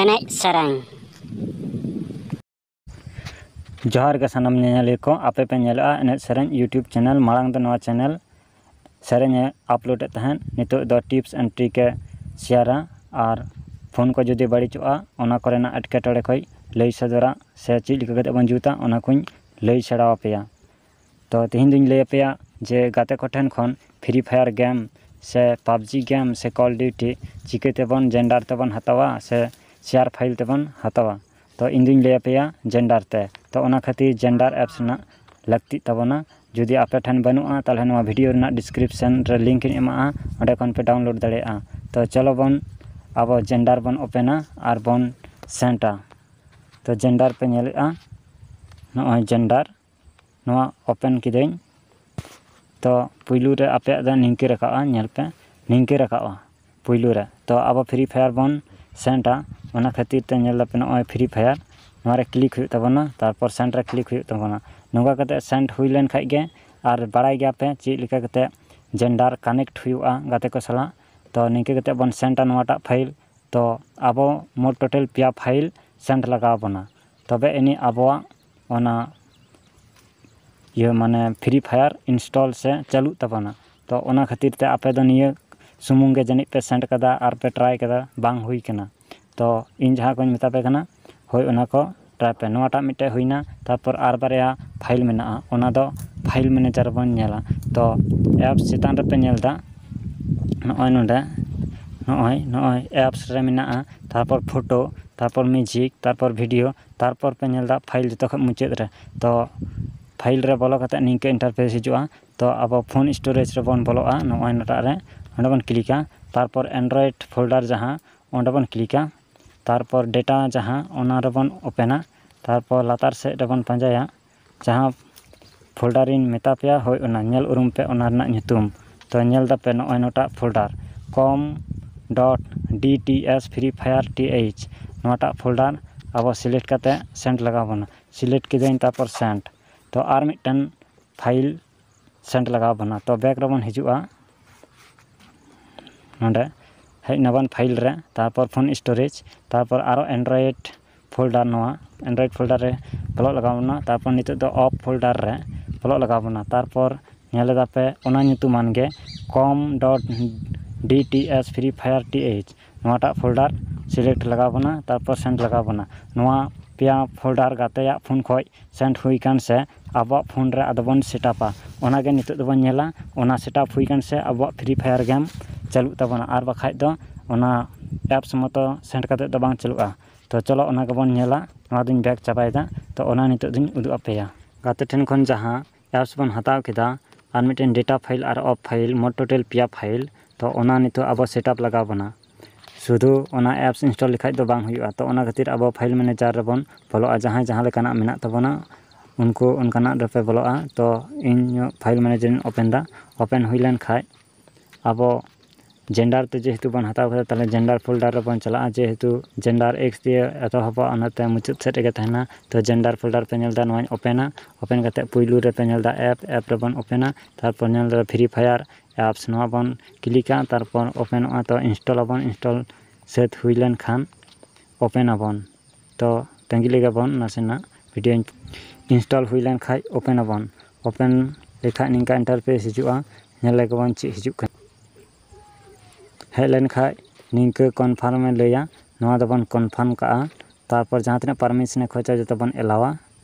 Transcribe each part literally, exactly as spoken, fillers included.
ᱮᱱᱮᱡ ᱥᱮᱨᱮᱧ᱾ ᱡᱚᱦᱟᱨ ᱜᱮ ᱥᱟᱱᱟᱢ ᱧᱮᱧᱮᱞᱤᱭᱟᱹ ᱠᱚ, ᱟᱯᱮ ᱯᱮ ᱧᱮᱞᱮᱜᱼᱟ ᱮᱱᱮᱡ ᱥᱮᱨᱮᱧ YouTube channel᱾ ᱢᱟᱲᱟᱝ ᱫᱚ ᱱᱚᱣᱟ channel ᱥᱮᱨᱮᱧ ᱮ upload ᱮᱫ ᱛᱟᱦᱮᱸᱫ, ᱱᱤᱛᱚᱜ ᱫᱚ tips and trick A share ᱟ᱾ ᱟᱨ phone ᱠᱚ ᱡᱩᱫᱤ ᱵᱟᱹᱲᱤᱡᱚᱜᱼᱟ, ᱚᱱᱟ ᱠᱚᱨᱮᱱᱟᱜ ᱮᱴᱠᱮᱴᱚᱬᱮ ᱠᱚᱭ ᱞᱟᱹᱭ ᱥᱚᱫᱚᱨᱟ, ᱥᱮ ᱪᱮᱫ ᱞᱮᱠᱟ ᱠᱟᱛᱮ ᱵᱚᱱ ᱡᱩᱛᱟ, ᱚᱱᱟ ᱠᱚᱧ ᱞᱟᱹᱭ ᱥᱮᱬᱟ ᱟᱯᱮᱭᱟ᱾ ᱛᱚ ᱛᱮᱦᱮᱧ ᱫᱚᱧ ᱞᱟᱹᱭ ᱟᱯᱮᱭᱟ ᱡᱮ ᱜᱟᱛᱮ ᱠᱚᱴᱷᱮᱱ ᱠᱷᱚᱱ Free Fire game ᱥᱮ PUBG game ᱥᱮ Call Duty ᱪᱤᱠᱟᱹ ᱛᱮᱵᱚᱱ gender ᱛᱮᱵᱚᱱ ᱦᱟᱛᱟᱣᱟ ᱥᱮ share file ᱛᱮᱵᱚᱱ ᱦᱟᱛᱟᱣᱟ᱾ ᱛᱚ ᱤᱧ ᱫᱩᱧ ᱞᱟᱹᱭ ᱟᱯᱮᱭᱟ gender ᱛᱮ᱾ ᱛᱚ ᱚᱱᱟ ᱠᱷᱟᱹᱛᱤᱨ gender apps ᱨᱮᱱᱟᱜ ᱞᱟᱹᱠᱛᱤᱜ ᱛᱟᱵᱚᱱᱟ᱾ ᱡᱩᱫᱤ ᱟᱯᱮ ᱴᱷᱮᱱ ᱵᱟᱹᱱᱩᱜᱼᱟ, ᱛᱟᱦᱚᱞᱮ ᱱᱚᱣᱟ video ᱨᱮᱱᱟᱜ description ᱨᱮ link ᱤᱧ ᱮᱢᱟᱜᱼᱟ, ᱚᱸᱰᱮ ᱠᱷᱚᱱ ᱯᱮ download ᱫᱟᱲᱮᱭᱟᱜᱼᱟ᱾ ᱛᱚ ᱪᱚᱞᱚ ᱵᱚᱱ ᱟᱵᱚ gender ᱵᱚᱱ open ᱟ ᱟᱨ ᱵᱚᱱ send ᱟ᱾ ᱛᱚ gender ᱯᱮ ᱧᱮᱞᱮᱜᱼᱟ, ᱱᱚᱜᱼᱚᱭ gender, ᱱᱚᱣᱟ open ᱠᱤᱫᱟᱹᱧ᱾ ᱛᱚ ᱯᱩᱭᱞᱩ ᱨᱮ ᱟᱯᱮᱭᱟᱜ ᱫᱚ ᱱᱤᱝᱠᱟᱹ ᱨᱟᱠᱟᱵᱼᱟ, ᱧᱮᱞ ᱯᱮ, ᱱᱤᱝᱠᱟᱹ ᱨᱟᱠᱟᱵᱼᱟ ᱯᱩᱭᱞᱩ ᱨᱮ᱾ ᱛᱚ ᱟᱵᱚ Free Fire ᱵᱚᱱ send ᱟ, ᱚᱱᱟ ᱠᱷᱟᱹᱛᱤᱨ ᱛᱮ ᱧᱮᱞ ᱫᱟᱯᱮ ᱱᱚᱜᱼᱚᱭ Free Fire, ᱱᱚᱣᱟ ᱨᱮ click ᱦᱩᱭᱩᱜ ᱛᱟᱵᱚᱱᱟ, ᱛᱟᱨᱯᱚᱨ send ᱨᱮ click ᱦᱩᱭᱩᱜ ᱛᱟᱵᱚᱱᱟ᱾ ᱱᱚᱝᱠᱟ ᱠᱟᱛᱮ send ᱦᱩᱭ ᱞᱮᱱ ᱠᱷᱟᱡ ᱜᱮ, ᱟᱨ ᱵᱟᱲᱟᱭ ᱜᱮᱭᱟᱯᱮ ᱪᱮᱫ ᱞᱮᱠᱟ ᱠᱟᱛᱮ gender connect ᱦᱩᱭᱩᱜᱼᱟ ᱜᱟᱛᱮ ᱠᱚ ᱥᱟᱞᱟᱜ᱾ ᱛᱚ ᱱᱤᱝᱠᱟᱹ ᱠᱟᱛᱮ ᱵᱚᱱ send ᱟ ᱱᱚᱣᱟᱴᱟᱜ file᱾ ᱛᱚ ᱟᱵᱚ ᱢᱳᱴ total ᱯᱮᱭᱟ file send ᱞᱟᱜᱟᱣ ᱵᱚᱱᱟ, ᱛᱚᱵᱮ ᱟᱹᱱᱤᱡ ᱟᱵᱚᱣᱟᱜ ᱚᱱᱟ ᱤᱭᱟᱹ ᱢᱟᱱᱮ Free Fire install ᱥᱮ ᱪᱟᱹᱞᱩᱜ ᱛᱟᱵᱚᱱᱟ᱾ ᱛᱚ ᱚᱱᱟ ᱠᱷᱟᱹᱛᱤᱨ ᱛᱮ ᱟᱯᱮ ᱫᱚ ᱱᱤᱭᱟᱹ ᱥᱩᱢᱩᱝ ᱜᱮ ᱡᱟᱹᱱᱤᱡ ᱯᱮ send ᱠᱟᱫᱟ ᱟᱨ ᱯᱮ try ᱠᱟᱫᱟ, ᱵᱟᱝ ᱦᱩᱭ ᱠᱟᱱᱟ᱾ ᱛᱚ ᱤᱧ ᱡᱟᱦᱟᱸ ᱠᱚᱧ ᱢᱮᱛᱟ ᱯᱮ ᱠᱟᱱᱟ, ᱦᱳᱭ ᱚᱱᱟ ᱠᱚ try ᱯᱮ᱾ ᱱᱚᱣᱟᱴᱟᱜ ᱢᱤᱫᱴᱮᱡ ᱦᱩᱭᱱᱟ, ᱛᱟᱨᱯᱚᱨ ᱟᱨ ᱵᱟᱨᱭᱟ file ᱢᱮᱱᱟᱜᱼᱟ, ᱚᱱᱟ ᱫᱚ file manager ᱵᱚᱱ ᱧᱮᱞᱟ᱾ ᱛᱚ apps ᱪᱮᱛᱟᱱ ᱨᱮᱯᱮ ᱧᱮᱞ ᱮᱫᱟ, ᱱᱚᱜᱼᱚᱭ ᱱᱚᱰᱮ, ᱱᱚᱜᱼᱚᱭ, ᱱᱚᱜᱼᱚᱭ apps ᱨᱮ ᱢᱮᱱᱟᱜᱼᱟ, ᱛᱟᱨᱯᱚᱨ photo, ᱛᱟᱨᱯᱚᱨ music, ᱛᱟᱨᱯᱚᱨ video, ᱛᱟᱨᱯᱚᱨ ᱯᱮ ᱧᱮᱞ ᱮᱫᱟ file ᱡᱚᱛᱚ ᱠᱷᱚᱱ ᱢᱩᱪᱟᱹᱫ ᱨᱮ᱾ ᱛᱚ file ᱨᱮ ᱵᱚᱞᱚ ᱠᱟᱛᱮ ᱱᱤᱝᱠᱟᱹ interface ᱦᱤᱡᱩᱜᱼᱟ᱾ ᱛᱚ ᱟᱵᱚ phone storage ᱨᱮᱵᱚᱱ ᱵᱚᱞᱚᱜᱼᱟ, ᱱᱚᱜᱼᱚᱭ ᱱᱚᱴᱟᱜ ᱨᱮ, ᱱᱚᱸᱰᱮ ᱵᱚᱱ click ᱟ, ᱛᱟᱨᱯᱚᱨ Android folder ᱡᱟᱦᱟᱸ, ᱚᱸᱰᱮ ᱵᱚᱱ click ᱟ, ᱛᱟᱨᱯᱚᱨ data ᱡᱟᱦᱟᱸ, ᱚᱱᱟ ᱨᱮᱵᱚᱱ open ᱟ, ᱛᱟᱨᱯᱚᱨ ᱞᱟᱛᱟᱨ ᱥᱮᱫ ᱨᱮᱵᱚᱱ ᱯᱟᱸᱡᱟᱭᱟ, ᱡᱟᱦᱟᱸ folder ᱤᱧ ᱢᱮᱛᱟ ᱯᱮᱭᱟ, ᱦᱳᱭ ᱚᱱᱟ ᱧᱮᱞ ᱩᱨᱩᱢ ᱯᱮ, ᱚᱱᱟ ᱨᱮᱱᱟᱜ ᱧᱩᱛᱩᱢ᱾ ᱛᱚ ᱧᱮᱞ ᱫᱟᱯᱮ ᱱᱚᱜᱼᱚᱭ ᱱᱚᱴᱟᱜ folder, com dot dts Free Fire th, ᱱᱚᱣᱟᱴᱟᱜ folder ᱟᱵᱚ select ᱠᱟᱛᱮ send ᱞᱟᱜᱟᱣ ᱵᱚᱱᱟ᱾ Select ᱠᱤᱫᱟᱹᱧ, ᱛᱟᱨᱯᱚᱨ send᱾ ᱛᱚ ᱟᱨ ᱢᱤᱫᱴᱮᱱ file send ᱞᱟᱜᱟᱣ ᱵᱚᱱᱟ᱾ ᱛᱚ back ᱨᱮᱵᱚᱱ ᱦᱤᱡᱩᱜᱼᱟ, ᱱᱚᱰᱮ ᱦᱮᱡ ᱱᱟᱵᱚᱱ ᱯᱷᱟᱭᱤᱞ ᱨᱮ, ᱛᱟᱨᱯᱚᱨ ᱯᱷᱳᱱ ᱥᱴᱳᱨᱮᱡᱽ, ᱛᱟᱨᱯᱚᱨ ᱟᱨᱚ ᱮᱱᱰᱨᱚᱭᱮᱰ ᱯᱷᱳᱞᱰᱟᱨ, ᱱᱚᱣᱟ ᱮᱱᱰᱨᱚᱭᱮᱰ ᱯᱷᱳᱞᱰᱟᱨ ᱨᱮ ᱵᱚᱞᱚᱜ ᱞᱟᱜᱟᱣ ᱵᱚᱱᱟ᱾ ᱛᱟᱨᱯᱚᱨ ᱱᱤᱛᱚᱜ ᱫᱚ ᱚᱯᱷ ᱯᱷᱳᱞᱰᱟᱨ ᱨᱮ ᱵᱚᱞᱚᱜ ᱞᱟᱜᱟᱣ ᱵᱚᱱᱟ᱾ ᱛᱟᱨᱯᱚᱨ ᱧᱮᱞ ᱮᱫᱟ ᱯᱮ ᱚᱱᱟ ᱧᱩᱛᱩᱢᱟᱱ ᱜᱮ com dot dts free fire th, ᱱᱚᱣᱟᱴᱟᱜ ᱯᱷᱳᱞᱰᱟᱨ ᱥᱤᱞᱮᱠᱴ ᱞᱟᱜᱟᱣ ᱵᱚᱱᱟ, ᱛᱟᱨᱯᱚᱨ ᱥᱮᱱᱰ ᱞᱟᱜᱟᱣ ᱵᱚᱱᱟ᱾ ᱱᱚᱣᱟ ᱯᱮᱭᱟ ᱯᱷᱳᱞᱰᱟᱨ ᱜᱟᱛᱮᱭᱟᱜ ᱯᱷᱳᱱ ᱠᱷᱚᱱ ᱥᱮᱱᱰ ᱦᱩᱭ ᱟᱠᱟᱱ ᱥᱮ ᱟᱵᱚᱣᱟᱜ ᱯᱷᱳᱱ ᱨᱮ ᱟᱫᱚ ᱵᱚᱱ ᱥᱮᱴᱟᱯᱟ᱾ ᱚᱱᱟᱜᱮ ᱱᱤᱛᱚᱜ ᱫᱚᱵᱚᱱ ᱧᱮᱞᱟ, ᱚᱱᱟ ᱥᱮᱴᱟᱯ ᱦᱩᱭ ᱟᱠᱟᱱ ᱥᱮ ᱟᱵᱚᱣᱟᱜ ᱯᱷᱨᱤ ᱯᱷᱟᱭᱟᱨ ᱜᱮᱢ ᱪᱟᱹᱞᱩᱜ ᱛᱟᱵᱚᱱᱟ, ᱟᱨ ᱵᱟᱠᱷᱟᱡ ᱫᱚ ᱚᱱᱟ ᱮᱯᱥ ᱢᱚᱛᱚ ᱥᱮᱱᱰ ᱠᱟᱛᱮᱫ ᱫᱚ ᱵᱟᱝ ᱪᱟᱹᱞᱩᱜᱼᱟ᱾ ᱛᱚ ᱪᱚᱞᱚ ᱚᱱᱟ ᱜᱮᱵᱚᱱ ᱧᱮᱞᱟ᱾ ᱱᱚᱣᱟ ᱫᱚᱧ ᱵᱮᱠ ᱪᱟᱵᱟᱭᱮᱫᱟ᱾ ᱛᱚ ᱚᱱᱟ ᱱᱤᱛᱚᱜ ᱫᱚᱧ ᱩᱫᱩᱜ ᱟᱯᱮᱭᱟ᱾ ᱜᱟᱛᱮ ᱴᱷᱮᱱ ᱠᱷᱚᱱ ᱡᱟᱦᱟᱸ ᱮᱯᱥ ᱵᱚᱱ ᱦᱟᱛᱟᱣ ᱠᱮᱫᱟ, ᱟᱨ ᱢᱤᱫᱴᱮᱱ ᱰᱮᱴᱟ ᱯᱷᱟᱭᱤᱞ ᱟᱨ ᱚᱯᱷ ᱯᱷᱟᱭᱤᱞ, ᱢᱳᱴ ᱴᱳᱴᱟᱞ ᱯᱮᱭᱟ ᱯᱷᱟᱭᱤᱞ, ᱛᱚ ᱚᱱᱟ ᱱᱤᱛᱚᱜ ᱟᱵᱚ ᱥᱮᱴᱟᱯ ᱞᱟᱜᱟᱣ ᱵᱚᱱᱟ᱾ ᱥᱩᱫᱷᱩ ᱚᱱᱟ ᱮᱯᱥ ᱤᱱᱥᱴᱚᱞ ᱞᱮᱠᱷᱟᱡ ᱫᱚ ᱵᱟᱝ ᱦᱩᱭᱩᱜᱼᱟ᱾ ᱛᱚ ᱚᱱᱟ ᱠᱷᱟᱹᱛᱤᱨ ᱟᱵᱚ ᱯᱷᱟᱭᱤᱞ ᱢᱮᱱᱮᱡᱟᱨ ᱨᱮᱵᱚᱱ ᱵᱚᱞᱚᱜᱼᱟ᱾ ᱡᱟᱦᱟᱸᱭ ᱡᱟᱦᱟᱸ ᱞᱮᱠᱟᱱᱟᱜ ᱢᱮᱱᱟᱜ ᱛᱟᱵᱚᱱᱟ, ᱩᱱᱠᱩ ᱚᱱᱠᱟᱱᱟᱜ ᱨᱮᱯᱮ ᱵᱚᱞᱚᱜᱼᱟ᱾ ᱛᱚ ᱤᱧ ᱯᱷᱟᱭᱤᱞ ᱢᱮᱱᱮᱡᱟᱨ ᱤᱧ ᱳᱯᱮᱱ ᱮᱫᱟ᱾ ᱳᱯᱮᱱ ᱦᱩᱭ ᱞᱮᱱ ᱠᱷᱟᱡ ᱟᱵᱚ ᱡᱮᱱᱰᱟᱨ ᱛᱮ ᱡᱮᱦᱮᱛᱩ ᱵᱚᱱ ᱦᱟᱛᱟᱣ ᱠᱟᱫᱟ, ᱛᱟᱦᱚᱞᱮ ᱡᱮᱱᱰᱟᱨ ᱯᱷᱳᱞᱰᱟᱨ ᱨᱮᱵᱚᱱ ᱪᱟᱞᱟᱜᱼᱟ᱾ ᱡᱮᱦᱮᱛᱩ ᱡᱮᱱᱰᱟᱨ ᱮᱠᱥ ᱫᱤᱭᱮ ᱮᱛᱚᱦᱚᱵᱚᱜᱼᱟ, ᱚᱱᱟᱛᱮ ᱢᱩᱪᱟᱹᱫ ᱥᱮᱫ ᱨᱮᱜᱮ ᱛᱟᱦᱮᱱᱟ᱾ ᱛᱚ ᱡᱮᱱᱰᱟᱨ ᱯᱷᱳᱞᱰᱟᱨ ᱯᱮ ᱧᱮᱞ ᱮᱫᱟ, ᱱᱚᱣᱟᱧ ᱳᱯᱮᱱᱟ᱾ ᱳᱯᱮᱱ ᱠᱟᱛᱮ ᱯᱩᱭᱞᱩ ᱨᱮᱯᱮ ᱧᱮᱞ ᱮᱫᱟ ᱮᱯ, ᱮᱯ ᱨᱮᱵᱚᱱ ᱳᱯᱮᱱᱟ᱾ ᱛᱟᱨᱯᱚᱨ ᱧᱮᱞ ᱮᱫᱟ ᱯᱷᱨᱤ ᱯᱷᱟᱭᱟᱨ ᱮᱯᱥ, ᱱᱚᱣᱟ ᱵᱚᱱ ᱠᱞᱤᱠᱟ, ᱛᱟᱨᱯᱚᱨ ᱳᱯᱮᱱᱚᱜᱼᱟ᱾ ᱛᱚ ᱤᱱᱥᱴᱚᱞ ᱟᱵᱚᱱ, ᱤᱱᱥᱴᱚᱞ ᱥᱟᱹᱛ ᱦᱩᱭ ᱞᱮᱱᱠᱷᱟᱱ ᱳᱯᱮᱱ ᱟᱵᱚᱱ᱾ ᱛᱚ ᱛᱟᱺᱜᱤ ᱞᱮᱜᱮ ᱵᱚᱱ ᱱᱟᱥᱮᱱᱟᱜ, ᱵᱷᱤᱰᱤᱭᱳᱧ ᱤᱱᱥᱴᱚᱞ ᱦᱩᱭ ᱞᱮᱱᱠᱷᱟᱡ ᱳᱯᱮᱱ ᱟᱵᱚᱱ᱾ ᱳᱯᱮᱱ ᱞᱮᱠᱷᱟᱡ ᱱᱤᱝᱠᱟ ᱤᱱᱴᱟᱨᱯᱷᱮᱥ ᱦᱤᱡᱩᱜᱼᱟ, ᱧᱮᱞ ᱞᱮᱜᱮ ᱵᱚᱱ ᱪᱮᱫ ᱦᱤᱡᱩᱜ ᱠᱟᱱᱟ᱾ ᱦᱮᱡ ᱞᱮᱱᱠᱷᱟᱡ ᱱᱤᱝᱠᱟᱹ ᱠᱚᱱᱯᱷᱟᱨᱢ ᱮ ᱞᱟᱹᱭᱟ, ᱱᱚᱣᱟ ᱫᱚᱵᱚᱱ ᱠᱚᱱᱯᱷᱟᱨᱢ ᱠᱟᱜᱼᱟ᱾ ᱛᱟᱨᱯᱚᱨ ᱡᱟᱦᱟᱸ ᱛᱤᱱᱟᱹᱜ ᱯᱟᱨᱢᱤᱥᱚᱱ ᱮ ᱠᱷᱚᱡᱟ ᱡᱚᱛᱚ ᱵᱚᱱ ᱮᱞᱟᱣᱟ,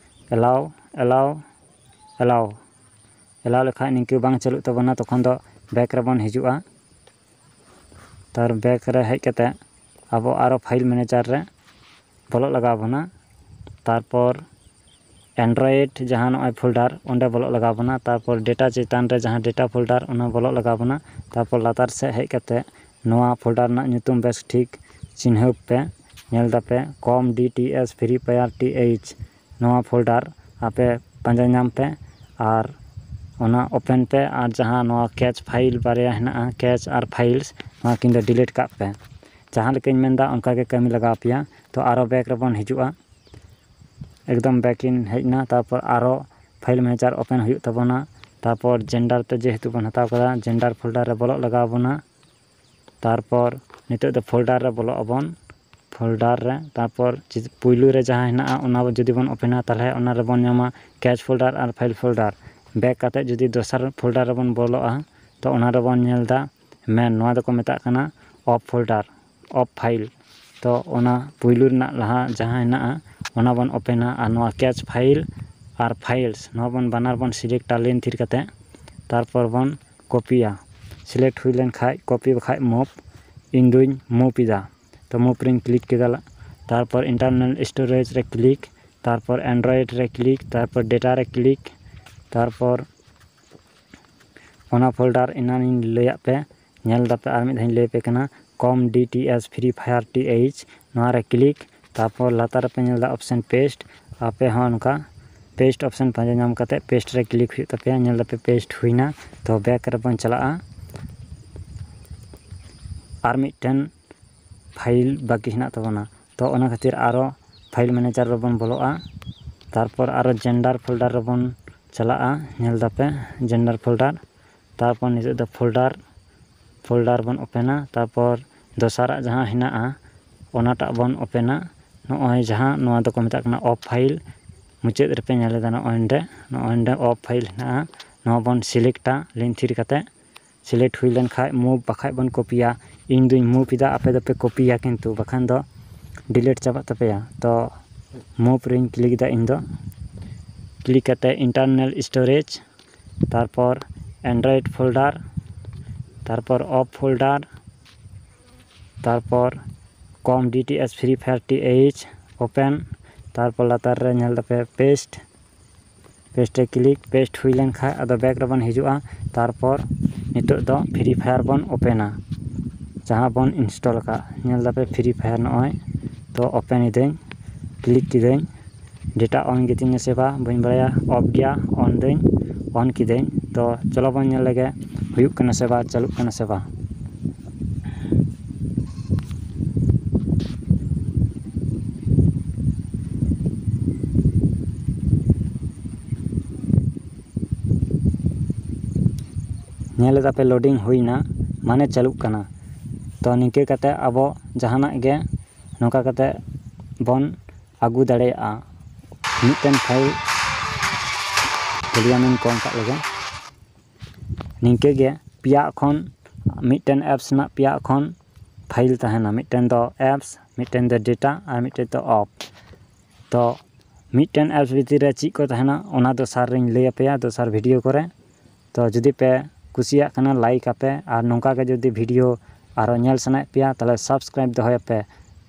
ᱮᱞᱟᱣ ᱮᱞᱟᱣ ᱮᱞᱟᱣ᱾ ᱮᱞᱟᱣ ᱞᱮᱠᱷᱟᱡ ᱱᱤᱝᱠᱟᱹ ᱵᱟᱝ ᱪᱟᱹᱞᱩᱜ ᱛᱟᱵᱚᱱᱟ, ᱛᱚᱠᱷᱚᱱ ᱫᱚ ᱵᱮᱠ ᱨᱮᱵᱚᱱ ᱦᱤᱡᱩᱜᱼᱟ᱾ ᱛᱟᱨ ᱵᱮᱠ ᱨᱮ ᱦᱮᱡ ᱠᱟᱛᱮ ᱟᱵᱚ ᱟᱨᱚ ᱯᱷᱟᱭᱤᱞ ᱢᱮᱱᱮᱡᱟᱨ ᱨᱮ ᱵᱚᱞᱚᱜ ᱞᱟᱜᱟᱣ ᱵᱚᱱᱟ᱾ ᱛᱟᱨᱯᱚᱨ ᱮᱱᱰᱨᱚᱭᱮᱰ ᱡᱟᱦᱟᱸ ᱱᱚᱜᱼᱚᱭ ᱯᱷᱳᱞᱰᱟᱨ, ᱚᱸᱰᱮ ᱵᱚᱞᱚᱜ ᱞᱟᱜᱟᱣ ᱵᱚᱱᱟ᱾ ᱛᱟᱨᱯᱚᱨ ᱰᱮᱴᱟ ᱪᱮᱛᱟᱱ ᱨᱮ ᱡᱟᱦᱟᱸ ᱰᱮᱴᱟ ᱯᱷᱳᱞᱰᱟᱨ, ᱚᱱᱟ ᱵᱚᱞᱚᱜ ᱞᱟᱜᱟᱣ ᱵᱚᱱᱟ᱾ ᱛᱟᱨᱯᱚᱨ ᱞᱟᱛᱟᱨ ᱥᱮᱫ ᱦᱮᱡ ᱠᱟᱛᱮ ᱱᱚᱣᱟ ᱯᱷᱳᱞᱰᱟᱨ ᱨᱮᱱᱟᱜ ᱧᱩᱛᱩᱢ ᱵᱮᱥ ᱴᱷᱤᱠ ᱪᱤᱱᱦᱟᱹᱯ ᱯᱮ, ᱧᱮᱞ ᱫᱟᱯᱮ com dts free fire th, ᱱᱚᱣᱟ ᱯᱷᱳᱞᱰᱟᱨ ᱟᱯᱮ ᱯᱟᱸᱡᱟ ᱧᱟᱢ ᱯᱮ᱾ ᱟᱨ ᱚᱱᱟ ᱳᱯᱮᱱ ᱯᱮ, ᱟᱨ ᱡᱟᱦᱟᱸ ᱱᱚᱣᱟ ᱠᱮᱪ ᱯᱷᱟᱭᱤᱞ ᱵᱟᱨᱭᱟ ᱦᱮᱱᱟᱜᱼᱟ, ᱠᱮᱪ ᱟᱨ ᱯᱷᱟᱭᱤᱞᱥ, ᱱᱚᱣᱟ ᱠᱤᱱ ᱫᱚ ᱰᱤᱞᱤᱴ ᱠᱟᱜ ᱯᱮ᱾ ᱡᱟᱦᱟᱸ ᱞᱮᱠᱟᱧ ᱢᱮᱱᱫᱟ ᱚᱱᱠᱟ ᱜᱮ ᱠᱟᱹᱢᱤ ᱞᱟᱜᱟᱣ ᱯᱮᱭᱟ᱾ ᱛᱚ ᱟᱨᱚ ᱵᱮᱠ ᱨᱮᱵᱚᱱ ᱦᱤᱡᱩᱜᱼᱟ, ᱮᱠᱫᱚᱢ ᱵᱮᱠ ᱤᱧ ᱦᱮᱡ ᱮᱱᱟ᱾ ᱛᱟᱨᱯᱚᱨ ᱟᱨᱚ ᱯᱷᱟᱭᱤᱞ ᱢᱮᱱᱮᱡᱟᱨ ᱳᱯᱮᱱ ᱦᱩᱭᱩᱜ ᱛᱟᱵᱚᱱᱟ᱾ ᱛᱟᱨᱯᱚᱨ ᱡᱮᱱᱰᱟᱨ ᱛᱮ ᱡᱮᱦᱮᱛᱩ ᱵᱚᱱ ᱦᱟᱛᱟᱣ ᱠᱟᱫᱟ, ᱡᱮᱱᱰᱟᱨ ᱯᱷᱳᱞᱰᱟᱨ ᱨᱮ ᱵᱚᱞᱚᱜ ᱞᱟᱜᱟᱣ ᱵᱚᱱᱟ᱾ ᱛᱟᱨᱯᱚᱨ ᱱᱤᱛᱚᱜ ᱫᱚ folder ᱨᱮ ᱵᱚᱞᱚᱜ ᱟᱵᱚᱱ᱾ Folder ᱨᱮ, ᱛᱟᱨᱯᱚᱨ ᱪᱮᱫ ᱯᱩᱭᱞᱩ ᱨᱮ ᱡᱟᱦᱟᱸ ᱦᱮᱱᱟᱜᱼᱟ, ᱚᱱᱟ ᱡᱩᱫᱤ ᱵᱚᱱ open ᱟ, ᱛᱟᱦᱚᱞᱮ ᱚᱱᱟ ᱨᱮᱵᱚᱱ ᱧᱟᱢᱟ cache folder ᱟᱨ file folder᱾ Back ᱠᱟᱛᱮ ᱡᱩᱫᱤ ᱫᱚᱥᱟᱨ folder ᱨᱮᱵᱚᱱ ᱵᱚᱞᱚᱜᱼᱟ, ᱛᱚ ᱚᱱᱟ ᱨᱮᱵᱚᱱ ᱧᱮᱞ ᱮᱫᱟ main, ᱱᱚᱣᱟ ᱫᱚᱠᱚ ᱢᱮᱛᱟᱜ ᱠᱟᱱᱟ op folder, op file᱾ ᱛᱚ ᱚᱱᱟ ᱯᱩᱭᱞᱩ ᱨᱮᱱᱟᱜ ᱞᱟᱦᱟ ᱡᱟᱦᱟᱸ ᱦᱮᱱᱟᱜᱼᱟ, ᱚᱱᱟ ᱵᱚᱱ open ᱟ, ᱟᱨ ᱱᱚᱣᱟ cache file ᱟᱨ files, ᱱᱚᱣᱟ ᱵᱚᱱ ᱵᱟᱱᱟᱨ ᱵᱚᱱ select ᱟ line ᱛᱷᱤᱨ ᱠᱟᱛᱮ, ᱛᱟᱨᱯᱚᱨ ᱵᱚᱱ copy ᱭᱟ᱾ Select ᱦᱩᱭ ᱞᱮᱱ ᱠᱷᱟᱡ copy, ᱵᱟᱠᱷᱟᱡ move, ᱤᱧ ᱫᱩᱧ move ᱮᱫᱟ᱾ ᱛᱚ move ᱨᱮᱧ click ᱠᱮᱫᱟ᱾ ᱛᱟᱨᱯᱚᱨ internal storage ᱨᱮ click, ᱛᱟᱨᱯᱚᱨ Android ᱨᱮ click, ᱛᱟᱨᱯᱚᱨ data ᱨᱮ click, ᱛᱟᱨᱯᱚᱨ ᱚᱱᱟ folder ᱮᱱᱟᱱᱤᱧ ᱞᱟᱹᱭᱟᱫ ᱯᱮ, ᱧᱮᱞ ᱫᱟᱯᱮ, ᱟᱨ ᱢᱤᱫ ᱫᱷᱟᱣ ᱤᱧ ᱞᱟᱹᱭ ᱟᱯᱮ ᱠᱟᱱᱟ, com dts free fire th, ᱱᱚᱣᱟ ᱨᱮ click, ᱛᱟᱨᱯᱚᱨ ᱞᱟᱛᱟᱨ ᱨᱮᱯᱮ ᱧᱮᱞ ᱮᱫᱟ option paste, ᱟᱯᱮ ᱦᱚᱸ ᱚᱱᱠᱟ paste option ᱯᱟᱸᱡᱟ ᱧᱟᱢ ᱠᱟᱛᱮ paste ᱨᱮ click ᱦᱩᱭᱩᱜ ᱛᱟᱯᱮᱭᱟ᱾ ᱧᱮᱞ ᱫᱟᱯᱮ paste ᱦᱩᱭᱱᱟ᱾ ᱛᱚ back ᱨᱮᱵᱚᱱ ᱪᱟᱞᱟᱜᱼᱟ᱾ ᱟᱨ ᱢᱤᱫᱴᱮᱱ file ᱵᱟᱹᱠᱤ ᱦᱮᱱᱟᱜ ᱛᱟᱵᱚᱱᱟ, ᱛᱚ ᱚᱱᱟ ᱠᱷᱟᱹᱛᱤᱨ ᱟᱨᱚ file manager ᱨᱮᱵᱚᱱ ᱵᱚᱞᱚᱜᱼᱟ᱾ ᱛᱟᱨᱯᱚᱨ ᱟᱨᱚ gender folder ᱨᱮᱵᱚᱱ ᱪᱟᱞᱟᱜᱼᱟ᱾ ᱧᱮᱞ ᱫᱟᱯᱮ gender folder, ᱛᱟᱨᱯᱚᱨ ᱱᱤᱛᱚᱜ ᱫᱚ folder, folder ᱵᱚᱱ open ᱟ᱾ ᱛᱟᱨᱯᱚᱨ ᱫᱚᱥᱟᱨᱟᱜ ᱡᱟᱦᱟᱸ ᱦᱮᱱᱟᱜᱼᱟ, ᱚᱱᱟᱴᱟᱜ ᱵᱚᱱ open ᱟ᱾ ᱱᱚᱜᱼᱚᱭ ᱡᱟᱦᱟᱸ, ᱱᱚᱣᱟ ᱫᱚᱠᱚ ᱢᱮᱛᱟᱜ ᱠᱟᱱᱟ op file᱾ ᱢᱩᱪᱟᱹᱫ ᱨᱮᱯᱮ ᱧᱮᱞ ᱮᱫᱟ, ᱱᱚᱜᱼᱚᱭ ᱱᱚᱰᱮ, ᱱᱚᱜᱼᱚᱭ ᱱᱚᱰᱮ op file ᱦᱮᱱᱟᱜᱼᱟ᱾ ᱱᱚᱣᱟ ᱵᱚᱱ select ᱟ line ᱛᱷᱤᱨ ᱠᱟᱛᱮ᱾ Select ᱦᱩᱭ ᱞᱮᱱ ᱠᱷᱟᱡ move, ᱵᱟᱠᱷᱟᱡ ᱵᱚᱱ copy ᱭᱟ᱾ ᱤᱧ ᱫᱩᱧ move ᱮᱫᱟ, ᱟᱯᱮ ᱫᱚᱯᱮ copy ᱭᱟ ᱠᱤᱱᱛᱩ, ᱵᱟᱠᱷᱟᱱ ᱫᱚ delete ᱪᱟᱵᱟᱜ ᱛᱟᱯᱮᱭᱟ᱾ ᱛᱚ move ᱨᱮᱧ click ᱮᱫᱟ ᱤᱧ ᱫᱚ᱾ Click ᱠᱟᱛᱮ internal storage, ᱛᱟᱨᱯᱚᱨ Android folder, ᱛᱟᱨᱯᱚᱨ op folder, ᱛᱟᱨᱯᱚᱨ com dts free fire th, open, ᱛᱟᱨᱯᱚᱨ ᱞᱟᱛᱟᱨ ᱨᱮ ᱧᱮᱞ ᱫᱟᱯᱮ paste᱾ Paste ᱨᱮ click, paste ᱦᱩᱭ ᱞᱮᱱ ᱠᱷᱟᱡ ᱟᱫᱚ back ᱨᱮᱵᱚᱱ ᱦᱤᱡᱩᱜᱼᱟ᱾ ᱛᱟᱨᱯᱚᱨ ᱱᱤᱛᱚᱜ ᱫᱚ free fire ᱵᱚᱱ open ᱟ᱾ ᱡᱟᱦᱟᱸ ᱵᱚᱱ install ᱟᱠᱟᱫ, ᱧᱮᱞ ᱫᱟᱯᱮ free fire ᱱᱚᱜᱼᱚᱭ᱾ ᱛᱚ open ᱤᱫᱟᱹᱧ, click ᱠᱤᱫᱟᱹᱧ᱾ Data on ᱜᱮᱛᱤᱧᱟ ᱥᱮ ᱵᱟᱝ ᱵᱟᱹᱧ ᱵᱟᱲᱟᱭᱟ, off ᱜᱮᱭᱟ, on ᱫᱟᱹᱧ, on ᱠᱤᱫᱟᱹᱧ᱾ ᱛᱚ ᱪᱚᱞᱚ ᱵᱚᱱ ᱧᱮᱞ ᱞᱮᱜᱮ ᱦᱩᱭᱩᱜ ᱠᱟᱱᱟ ᱥᱮ ᱵᱟᱝ, ᱪᱟᱹᱞᱩᱜ ᱠᱟᱱᱟ ᱥᱮ ᱵᱟᱝ᱾ ᱧᱮᱞ ᱮᱫᱟ ᱯᱮ loading ᱦᱩᱭᱱᱟ, ᱢᱟᱱᱮ ᱪᱟᱹᱞᱩᱜ ᱠᱟᱱᱟ᱾ ᱛᱚ ᱱᱤᱝᱠᱟᱹ ᱠᱟᱛᱮ ᱟᱵᱚ ᱡᱟᱦᱟᱱᱟᱜ ᱜᱮ ᱱᱚᱝᱠᱟ ᱠᱟᱛᱮ ᱵᱚᱱ ᱟᱹᱜᱩ ᱫᱟᱲᱮᱭᱟᱜᱼᱟ᱾ ᱢᱤᱫᱴᱮᱱ ᱯᱷᱟᱭᱤᱞ ᱵᱷᱚᱞᱤᱭᱟᱢ ᱤᱧ ᱠᱚᱢ ᱠᱟᱜ ᱞᱮᱜᱮ᱾ ᱱᱤᱝᱠᱟᱹ ᱜᱮ ᱯᱮᱭᱟ ᱠᱷᱚᱱ, ᱢᱤᱫᱴᱮᱱ ᱮᱯᱥ ᱨᱮᱱᱟᱜ ᱯᱮᱭᱟ ᱠᱷᱚᱱ ᱯᱷᱟᱭᱤᱞ ᱛᱟᱦᱮᱱᱟ᱾ ᱢᱤᱫᱴᱮᱱ ᱫᱚ ᱮᱯᱥ, ᱢᱤᱫᱴᱮᱱ ᱫᱚ ᱰᱮᱴᱟ ᱟᱨ ᱢᱤᱫᱴᱮᱱ ᱫᱚ ᱚᱯᱷ᱾ ᱛᱚ ᱢᱤᱫᱴᱮᱱ ᱮᱯᱥ ᱵᱷᱤᱛᱤᱨ ᱨᱮ ᱪᱮᱫ ᱠᱚ ᱛᱟᱦᱮᱱᱟ, ᱚᱱᱟ ᱫᱚᱥᱟᱨ ᱨᱤᱧ ᱞᱟᱹᱭ ᱟᱯᱮᱭᱟ ᱫᱚᱥᱟᱨ ᱵᱷᱤᱰᱤᱭᱳ ᱠᱚᱨᱮ᱾ ᱛᱚ ᱡᱩᱫᱤ ᱯᱮ ᱠᱩᱥᱤᱭᱟᱜ ᱠᱟᱱᱟ, ᱞᱟᱭᱤᱠ ᱟᱯᱮ, ᱟᱨ ᱱᱚᱝᱠᱟ ᱜᱮ ᱡᱩᱫᱤ ᱵᱷᱤᱰᱤᱭᱳ ᱟᱨᱚ ᱧᱮᱞ ᱥᱟᱱᱟᱭᱮᱫ ᱯᱮᱭᱟ, ᱛᱟᱦᱚᱞᱮ ᱥᱟᱵᱥᱠᱨᱟᱭᱤᱵ ᱫᱚᱦᱚᱭᱟᱯᱮ᱾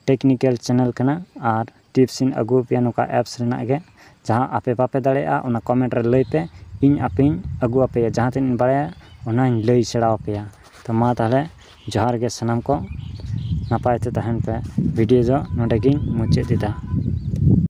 ᱴᱮᱠᱱᱤᱠᱮᱞ ᱪᱮᱱᱮᱞ ᱠᱟᱱᱟ ᱟᱨ ᱴᱤᱯᱥ ᱤᱧ ᱟᱹᱜᱩ ᱟᱯᱮᱭᱟ ᱱᱚᱝᱠᱟ ᱮᱯᱥ ᱨᱮᱱᱟᱜ ᱜᱮ᱾ ᱡᱟᱦᱟᱸ ᱟᱯᱮ ᱵᱟᱯᱮ ᱫᱟᱲᱮᱭᱟᱜᱼᱟ, ᱚᱱᱟ ᱠᱚᱢᱮᱱᱴ ᱨᱮ ᱞᱟᱹᱭ ᱯᱮ, ᱤᱧ ᱟᱯᱮᱧ ᱟᱹᱜᱩ ᱟᱯᱮᱭᱟ᱾ ᱡᱟᱦᱟᱸ ᱛᱤᱱᱟᱹᱜ ᱤᱧ ᱵᱟᱲᱟᱭᱟ, ᱚᱱᱟᱧ ᱞᱟᱹᱭ ᱥᱮᱬᱟ ᱟᱯᱮᱭᱟ᱾ ᱛᱚ ᱢᱟ ᱛᱟᱦᱚᱞᱮ ᱡᱚᱦᱟᱨ ᱜᱮ ᱥᱟᱱᱟᱢ ᱠᱚ, ᱱᱟᱯᱟᱭ ᱛᱮ ᱛᱟᱦᱮᱱ ᱯᱮ᱾ ᱵᱷᱤᱰᱤᱭᱳ ᱫᱚ ᱱᱚᱰᱮ ᱜᱤᱧ ᱢᱩᱪᱟᱹᱫ ᱮᱫᱟ᱾